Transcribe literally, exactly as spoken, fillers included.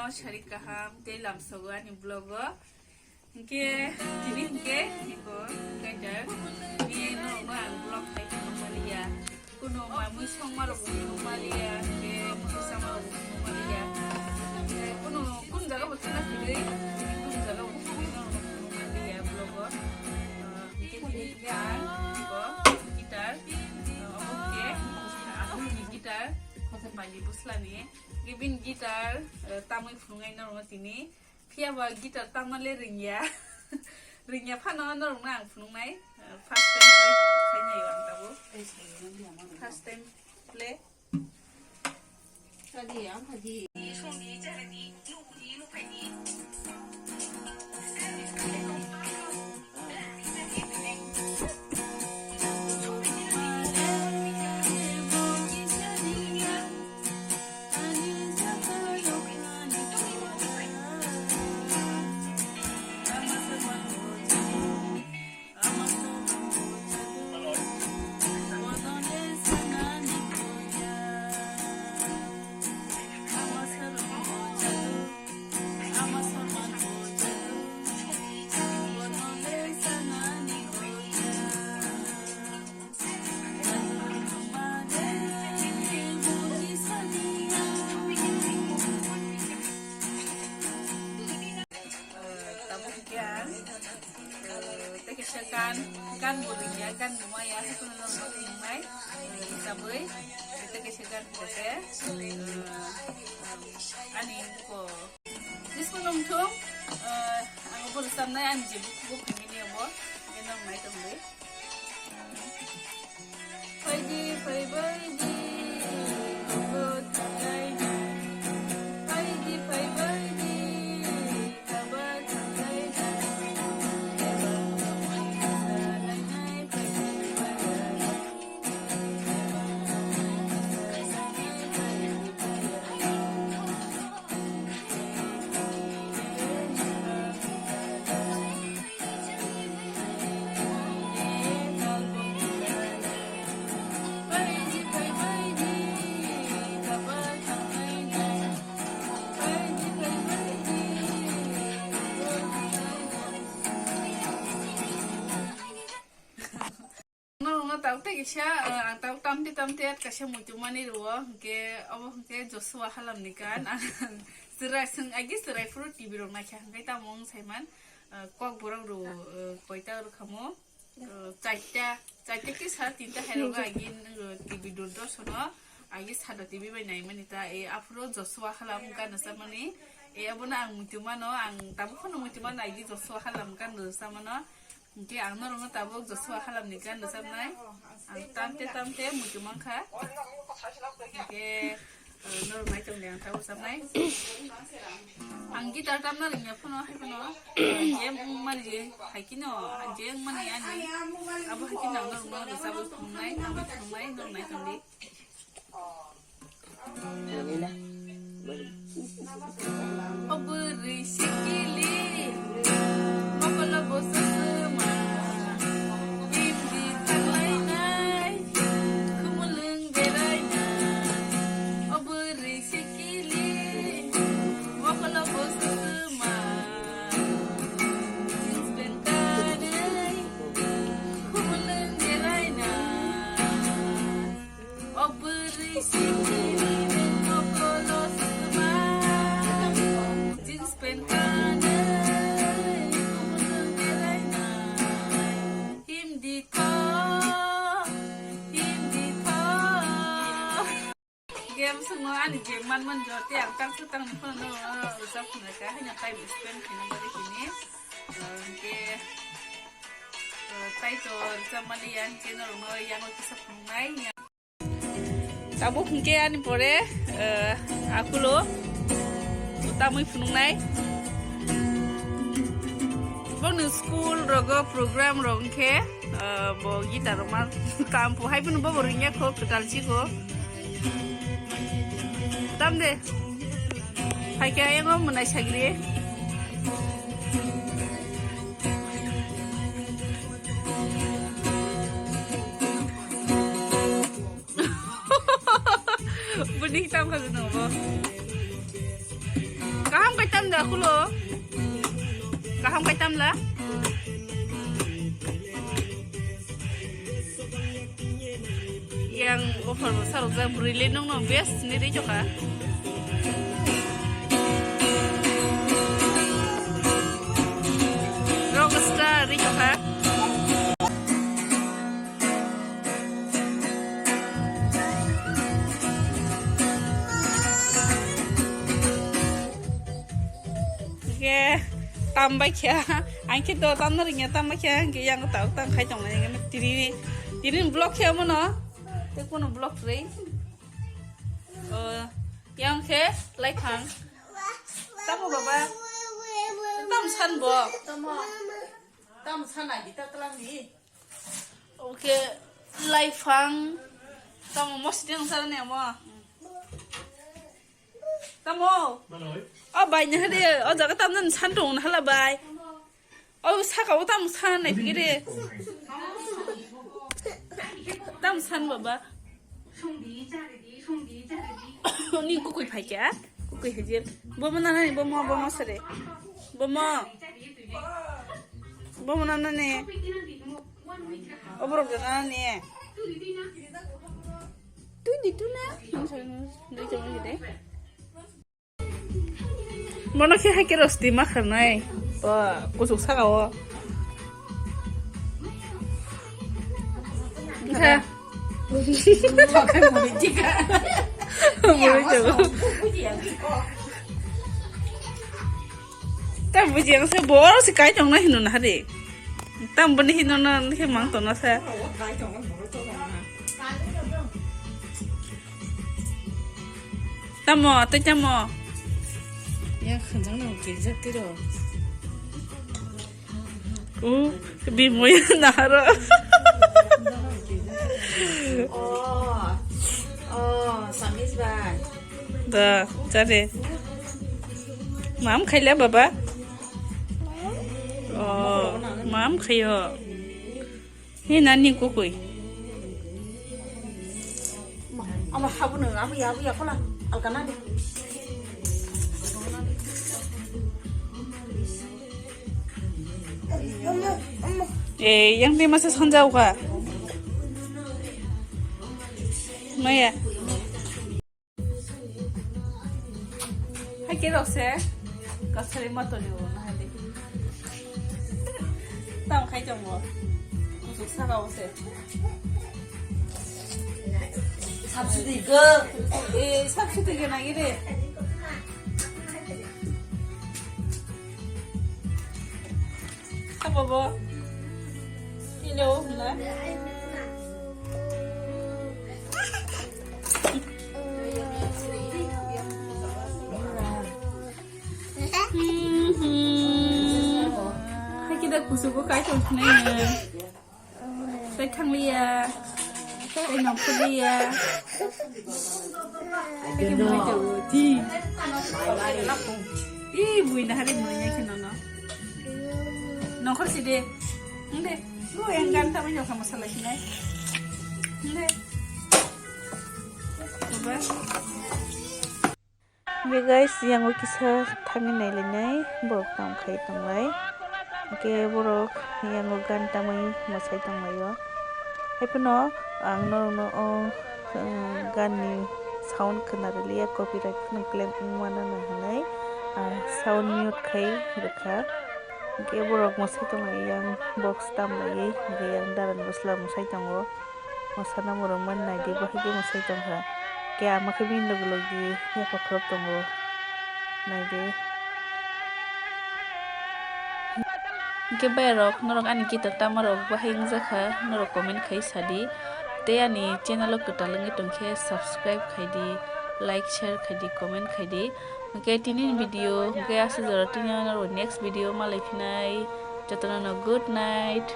Sari kaham tei lamsogo ani vlog o. Hingke tini hingke iko guitar ni norokno ang vlog khai phunukmaliya. Kuno mamui songmarokbo phunukmaliya, hingke mui samarokbo phunukmaliya. Kuno kun jagabo thangna phirwi, kun jagabo phunukmaliya vlog o. Hingke tini hingke ang iko guitar, omo hingke akhorni guitar, magi bwslani. Gibin guitar tamwi phunuknai norokno tini. Phiya ba guitar tamna le ringya. Ringya phano norokno ang phunuknai. First time try khainai ang tabuk. First time play. Tabuk hingke ang, eh, tei kaisa gan, gan bo ringya, gan bo maya, haikhe norokno ringnai, eh, hisabwi, tei kaisa gan hingke, eh, ani buko. Disco nung thung, eh, ang bo rwchabnai, ani je bukhuk bo phangmani abo, eno nai tongdi. Phaidi, phaibaidi, abo thangaina. Phaidi, phaibaidi, abo thangaina. Eba salainai phaidi, phaibaidi. Norokno tabuk tei kisa, eh, ang tabuk tamte tamte kaisa muitu mani rwo, hingke obo hingke Joshua Halamni gan. Ang chwrai, chwng agi chwrai phuru T V rok naikha, hingke tamo wng saiman, eh, kokborok rwo, eh, koita rwkhamo, eh, chaita, chaita khe sara tinta hai rogo agi, eh, T V Doordarshan o, agi Sada T V bai naimani ta, eh, aphuru Joshua Halam gan rwchapmani, eh, abono ang muitu mano, ang tabuk phano muitu mano, agi Joshua Halam gan rwchapmano. Hingke ang norokno tabuk Joshua Halamni gan rwchapnai. Ang tamte tamte muitu mankha. Hingke, eh, norok nai tongdi ang tabuk rwchapnai. Ang guitar tamna ringya phano, hai phano, eh, je wngmani je, hai kheno, je wngmani ani, abo hai kheno ang norokno rwchapwi phunuknai, tamwi phunuknai, norok nai tongdi. O bwrwi sikili, mokolo bo sosoma, bimdi tanglainai, khumulwng berainai. O bwrwi sikili, mokolo bo sosoma, jeans pant kanwi, khumulwng berainai. O bwrwi sikiri nwng mokolo sosoma, jeans pant kanwi, khumulwng berainai. Himdi tho, himdi tho. Game swngo ani je manman jor tei ang tang swk tang phano rwchap khna kha, haino time spend khaina bagwi tini. Hwnkhe, eh, tai to rwchapmani yang channel rokno yango kisa phunuknai. Tabuk hwnkhe ani pore, eh, akulo tamwi phunuknai. Bono school rogo program rok hwnkhe, eh, bo guitar rok ma tampo hai phano bobo ringya kho kwtal chikho. Tamde. Hai khe ayang o mwnai sagri. Bwrwi tam kha no bo. Ka Kulo kaham kai tamla. Yang offer bo sarok jak bwrwi le nung no best ni ri choka. Rockstar ri choka. Hingke tam bai khe, ang khe do tam no ringya, tam bai khe, hingke yang tak tang khai tong nai, hingke tini, tini vlog khe amo no, te kono vlog rei. O, yang khe lai thang. Tamo baba, tam san bo. Tam san ai di ta tlang ni. Oke, lai phang. Tamo mosri ang sar ne amo. Tamo. Manoi. O bai ne hade, o jaga tam nan san tong na hala bai. O saka o tam san nai pigire. Tam san baba. Ni kukui phai kya? Kukui hajir. Bomo nana ni bomo, bomo sere. Bomo. Bomo nana ni. Oborok nana ni. Tui di tu na. Dui jama gede. Mono khe hai khe rosti ma kharnai. Ba, kuchuk saka o. Kha. Muri chogo. Tam buji ang se bor se kai tong na hino na hade. Tam bani hino na khe mang tong na sa. Tamo, tei tamo. Ya khanjang no kijak tiro. U, bimoi naharo. Oh, oh, Samis bai. Da, chare. Mam khaila baba. Oh, mam khayo. He nani kukui. Ama habunu abu ya abu ya kola alkana de. Eh, yang dia masa sonjau ka. Maya. Hai ke rok se kasari matoli o na hai de. Tam khai tongo. Kusuk saka o se. Subsidy go. Eh, subsidy go na gire. Sabo bo. Hello, na. Hai kita kusugo kai tong sinai na. Tei thangliya, tei nongkhorliya. Tei khe mui jago, di. Ih, buina hari mui nai khe nono. Nongkhor si de. Hingde, lu yang gan tamo jok sama salai sinai. Hingde. Baba. Hingke guys, yango kisa thangwi nailainai, borok tong khai tonglai. Hingke borok yango gan tamwi mwsai tonglaio. Haiphano ang norokno o, uh, ganni sound khwnarwliya, copyright phano claim wngmano hinwi, ah, sound mute khai rwkha. Hingke borok mwsai tonglai yang box tamlaiwi, hingke yang daran bwsla mwsai tongo. Mwsana mwrwngmani naidi, bahai khe mwsai tongkha. Khe ama khe bini logi logi yapha khorok tongo. Naidi. Hingke bayarok, norok ani guitar tamarok bahai wngjakha, norok comment khai sadi. Tei ani channel o kwtal wngwi tongkhe subscribe khaidi, like, share khaidi, comment khaidi. Hingke tini ni video hingke aswk jora, tini norok next video malai phinai. Jotono no good night.